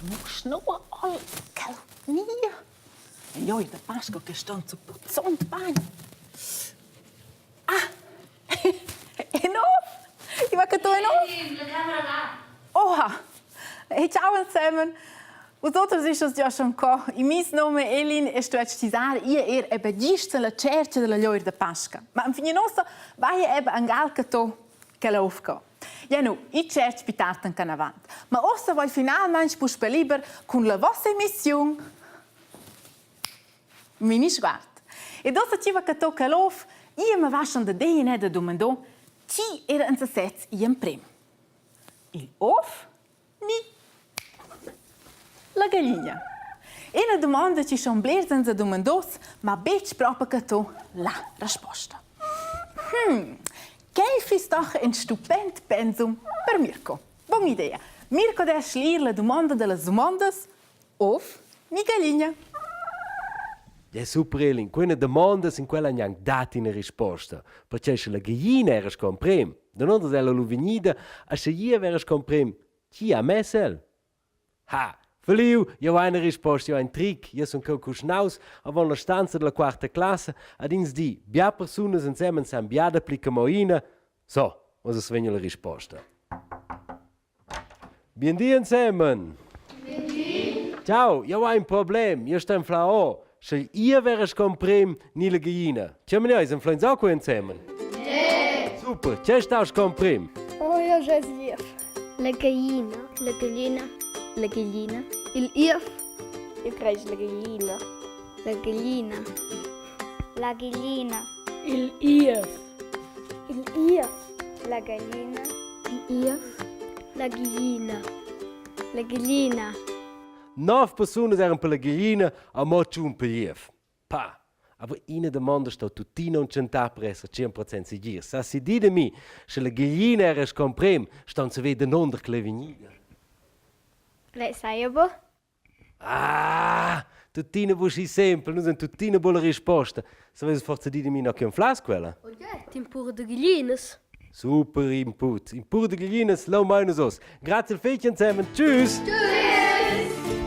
marmusch, nua al quel nia? E jeu da Pasca che ston zu puzzond bain. Ah! En ov! I va che tu en ov? La camera va. Oha! E ciao insieme! Vus oters ischas già schon co. Il meis nome è Elin e sto tisar ia er ebe gist la cerca della lloir da Pasca. Ma infine nossa vai ebe angal che to che l'ov co. Ja nu, i tscherch pi tard anc anavant. Ma uossa voi finalmaing puspè liber cun la vossa emissiun Minisguard. Ed uossa chi va che tocca l'ov, ia me va schon da di in da dumandò chi era in sesez gl'emprim. Il ov ni la gallina? Ina dumonda chi schon blers senza dumandos, ma betg propa che to la risposta. Hmm, quel fiss doch in stupend pensum per Mirko. Bun idea. Mirko dess schliar la dumonda da las dumondas ov ni gallina. Ja super Elin, quella domanda sin quella gnanc dat ina risposta, perché sche la gallina era sco emprem, danunder ella lu vegnida, a sche io era sco emprem, chi ha mess el? Ha, faliu, jeu hai ina risposta, jeu hai in tric, jeu sun cheu cuschinaus avon la stanza dalla quarta classa ad ins di, bia persunas ensemen san bia dapli che mo ina. So, ussa vegn la risposta. Bien di ensemen! Bien di! Ciao, jeu hai in problem, jeu sto enflar o, sche ia vera sco emprem ni la gallina. Tgei maneis, enflein zacu ensemen? Yeah! Super, tgei stau sco emprem? Oh, jeu jeu liev. La gallina. La gallina. La gallina. Il iev. Io creis la gallina. La gallina. La gallina. Il iev. Il iev. La gallina. Il iev. La gallina. La gallina. Nov persunas eran per la gallina, a mo tschun per iev. Pa! Aber ina domanda sto tuttina tschentar per esser 100% segir. Sa si di da mi, sche la gallina era sco emprem, ston saver danunder ch'ella è vegnida. Lei sai bu? Ah, tuttina bu schi sempel, nus han tuttina buca la risposta. Saveis forsa dir da mi no che anflas quella? Oh yeah, tin pur de gallinas. Super input. In pur de gallinas, lau meines oz. Grazie al fetg ensemen. Tschüss! Tschüss!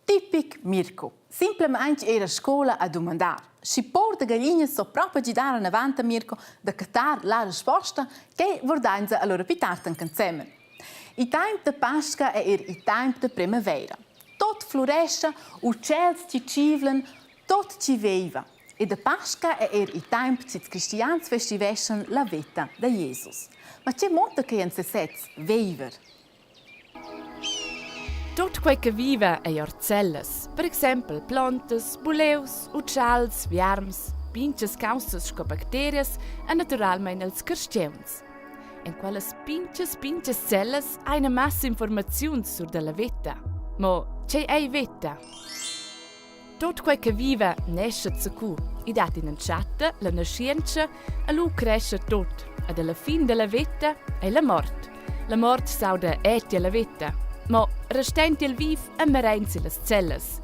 Tipic Mirco. Simplamaing eir a scoula a dumandar. Schi pour da gaglinas so propa gidar anavant a Mirco da cattar la resposta, che vordainsa allura pi tard anc ensemen. Il temp da Pasca è eir il temp da primavaira. Tot flurescha, utschels chi tschivlan, tot chi veiva. E da Pasca è eir il temp ch'ils cristians festiveschan la veta da Jesus. Ma che monta que in sesez veiver? Tut quei che viva ei ord cellas, per exempel plontas, buleus, utschals, viarms, pintgas caussas sco bacterias e naturalmein els carstgauns. En quellas pintgas pintgas cellas ha ina massa informaziuns sur dalla veta. Mo tgei ei veta? Tut quei che viva nescha zacu. I dat in'entschatta, la naschientscha, e lu crescha tut. Ed alla fin dalla veta ei la mort. La mort s'auda eti alla veta. Mo restend il viv e marein sillas cellas.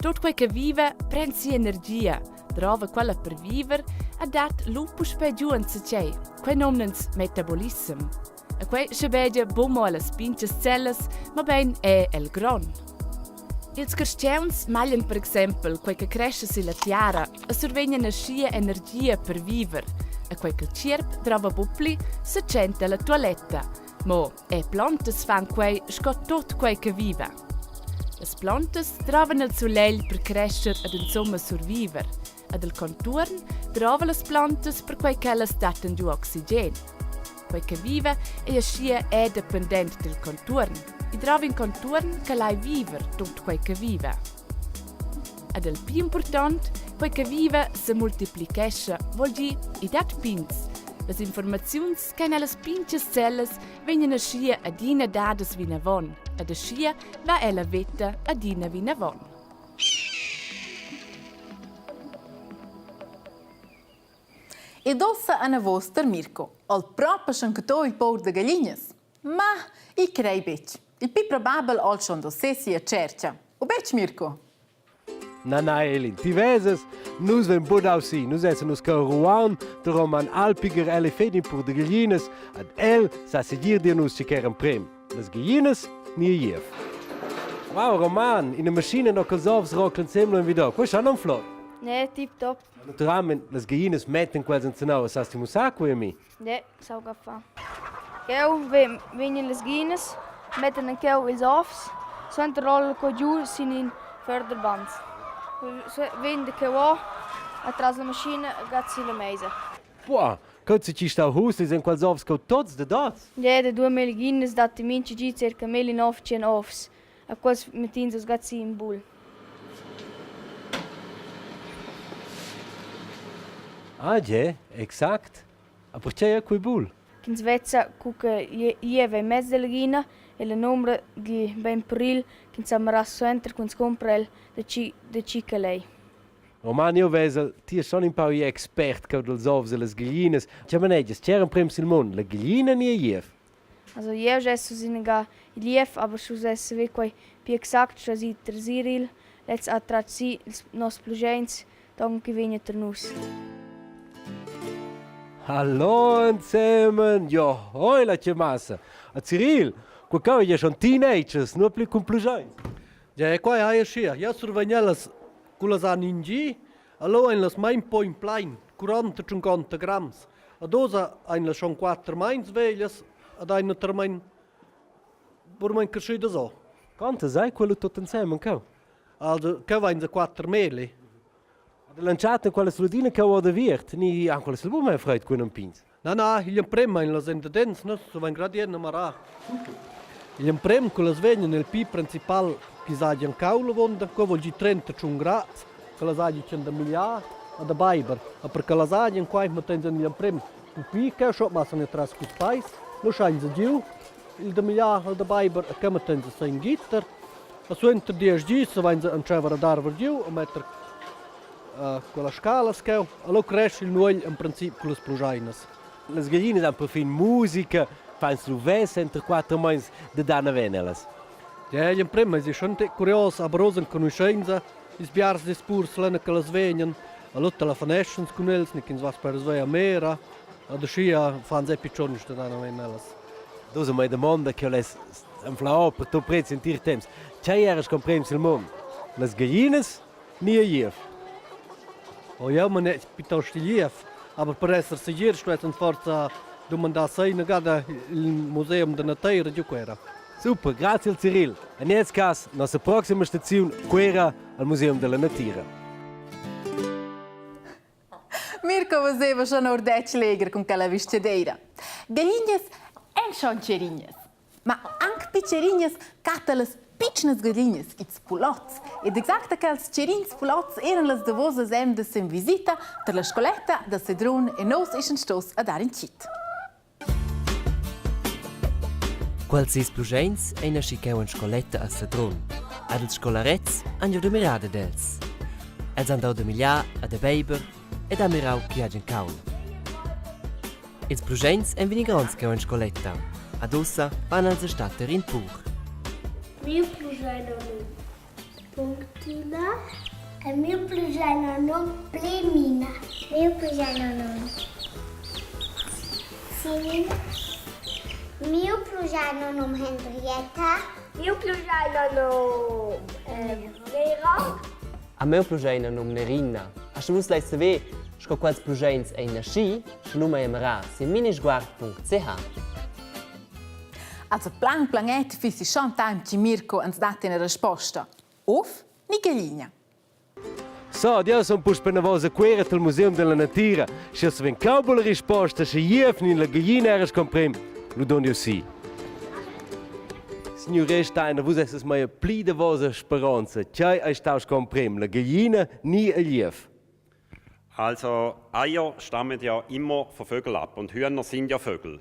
Tut quei che viva pren sia energia, drova quella per viver e dat lu puspei giu enzatgei. Quei nomnans metabolissem. E quei schabegia buc mo ellas pintgas cellas, mobein è el grond. Ils carstgauns maglian per exempel quei che crescha silla tiara e survegnan aschia energia per viver. E quei ch'il tgierp drova buc pli, setschenta la tualetta. Mo è plontas fan quei sco tut quei che viva. Las plontas drovan il sulegl per crescer ed insumma surviver. Ed il contuorn drova las plantas perquei ch'ellas dattan giu oxigen. Quei che viva ei aschia è dependent dil contuorn. I drova in contuorn che lai viver tut quei che viva. Ed il pli impurtont, quei che viva semultiplichescha, vuol dir, i dat pigns. Las informaziuns ch'ein ellas pintgas cellas vegnan aschia adina dadas vinavon ed aschia va ella veta adina vinavon. Ed ussa anavos tar Mirco. El propa schon che il pour da gaglinas. Ma i crei betg. Il pli probabel ol schon da sez sia tschercha. U betg, Mirco? Na, na, Elin, ti vesas, nus ven buc dau si, nus essan nus cheu Ruan, de Roman Alpiger, el ei fedin pur de gaglinas, ad el sa segir dir nus che era emprem. Las gaglinas ni igl iev. Wow, Roman, ina maschina no ch'els ovs roclan sembla in video. Quei schon flot. Ne, tip top. Naturalment, las gaglinas metten quels enzenau, sas ti mussar quei a mi? Ne, sau che fa. Cheu vegnan las gaglinas, mettan en cheu ils ovs, suenter rolla co giu sin in förderband. Vegn da cheu atras la maschina e gat silla meisa. Boah, co ti stau hustis en quels ovs co tots de dots? Ja, da 2000 guinas datti mintga gi circa 1900 ovs. A quels mettins oz gat si in bul. Ah, je, exact. A perché è quei bul? Ch'ins vezza cu che iev ei mez della ghina e la nombra dil bein puril ch'ins sa mirar suenter cu ins cumpra el da tgi da tgi ch'el ei. Roman, io vesel, ti es schon ün pau expert co dels ovs e las gaglinas. Che manegias, c'era emprem sil mund, la gaglina ni il iev? Also jeu jess uss inaga il iev, aber sche uss saver quei pli exact, sche si trasir il, lez ha tratg si ils nos pluscheins, ton che vegna ter nus. Hallo ensemen, jo, hoi la che massa. A Cyril, qua cau è schon teenagers, nur pli cun pluscheins. Ja, quai hai aschia. Jeu survegnel las Cullas han in gi, allura ein las main po in plein, 40-50 grams. Ad oz ein las schon quatter meins veglias ed ein naturalmein purmein creschidas o. Quantas ei quello tut ensemen cheu? Also, cheu ein se quatter meli. Ad lanciata quella sludina che ho aviert, ni anche quella sul mai freit cun un pins. Na, na, igl emprem ein las endadens, nus savein grad ir a Igl emprem quellas vegnan il pi principal chi sajan caul avonda, quei vuol dir 31 grads, che las hagi tschient da migliar e da beiber. E per che las hagien quai mettein igl emprem pupi cheu scho massan entras culs peis, lu schein se giu il da migliar e da beiber e che mettein se sein gitter. E suenter diesch dis se vein se entscheiver a dar giu e metter quella scala cheu, allura cresce il nuegl en princip cullas pluscheinas. Las gallinas han perfin musica, fan sluvess enter quatter meins da dar naven ellas. Ja, igl emprem eisi schon curios, aber oz enconuschenza ils biars dis purs lena che las vegnan, allura telefoneschans cun els, ni ch'ins va sper svea mera, ad aschia fan se piccions da dar naven ellas. Dus mai domanda che less anflar per tot prez entir temps. Tgei eras comprems il mund? Las gallinas Ni igl iev. Oh, jeu manetg piuttost igl iev, aber per esser segir stuessan forsa dumandar sei inagada il museum da nateira giu Cuera. Super, grazie al Cyril. En nies cas, nossa proxima staziun Cuera al Museum della Natira. Mirko veseva schon or detg legher cun quella vistgadeira. Gallignas èn schon tscherinas. Ma anc pitscherinas catta las pitschnas gallinas, ils pulots. Ed exact quels tgerins pulots eran las davosas emdas en visita tar la scoletta da Sedrun e nous eschan stos a dar in chit. Quels sis pluscheins ein aschi cheu en scoletta a Sedrun. Ad ils scolarets han giu da mirar dad els. Els han dau da migliar e da beiber ed ha mirau ch'ei hagien cauld. Ils pluscheins ein vegni gronds cheu en scoletta. Ad ussa van els a statter in pur. Miu pluschein ha num Punctina e miu pluschein ha num Plemina. Miu pluschein ha num Simina. Miu pluschein ha num Henrietta. Miu pluschein ha num Vera. A meu pluschein ha num Nerina. A sche vus leis saver sco quels pluscheins ein naschi, sche lu mei a sin minisguard.ch. Also plan planet fissi schon temp che Mirko ans dat ina risposta. Ov ni gallina? So, ed jeu sun puspei anavos a Cuera tal museum della natira. Sche els vegn cau bulla risposta, sche jeu ni la gaglina eras comprem, lu don jeu si. Signur Rehsteiner, vus esses mai pli davosa speronza. Tgei ei stau sco emprem, la gaglina ni il jev? Also Eier stammen ja immer von Vögeln ab und Hühner sind ja Vögel.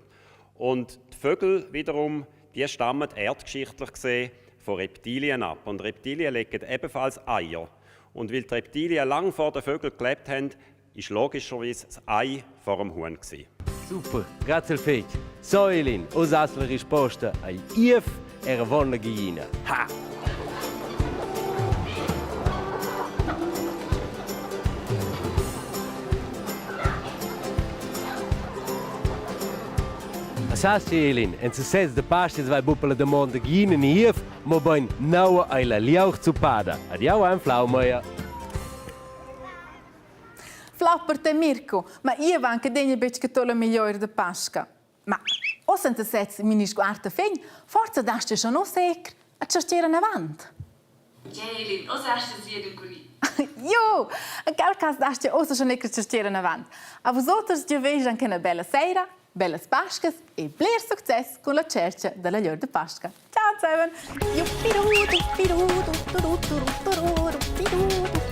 Und die Vögel wiederum, die stammen erdgeschichtlich gesehen von Reptilien ab. Und Reptilien legen ebenfalls Eier. Und weil die Reptilien lang vor den Vögeln gelebt haben, ist logischerweise das Ei vor dem Huhn gewesen. Super, grazie fetg. So Elin, oz has la risposta agl iev era von la gallina. Ha! Sas Elin, en sesez de Pastis vai buca la damonda gina ni iev, mobein naua ei la liaur zuppada. Ad jau anflau meia. Flapper te Mirko, ma io va anche degna betg che to la miglior de Pasca. Ma ossa enta sez mini sguard a fin, forza dasta schon oss ecr a tschastieren avant. Jelin, oz hast du sie culi. Jo, in quel cas dasti ossa schon ecr tschastieren avant. A vosoters giuveis anche una bella sera, bellas Pascas e bler success con la tschercha della lieur de Pasca. Ciao zusammen! Juppidu, duppidu, du, du, du, du, du, du, du, du.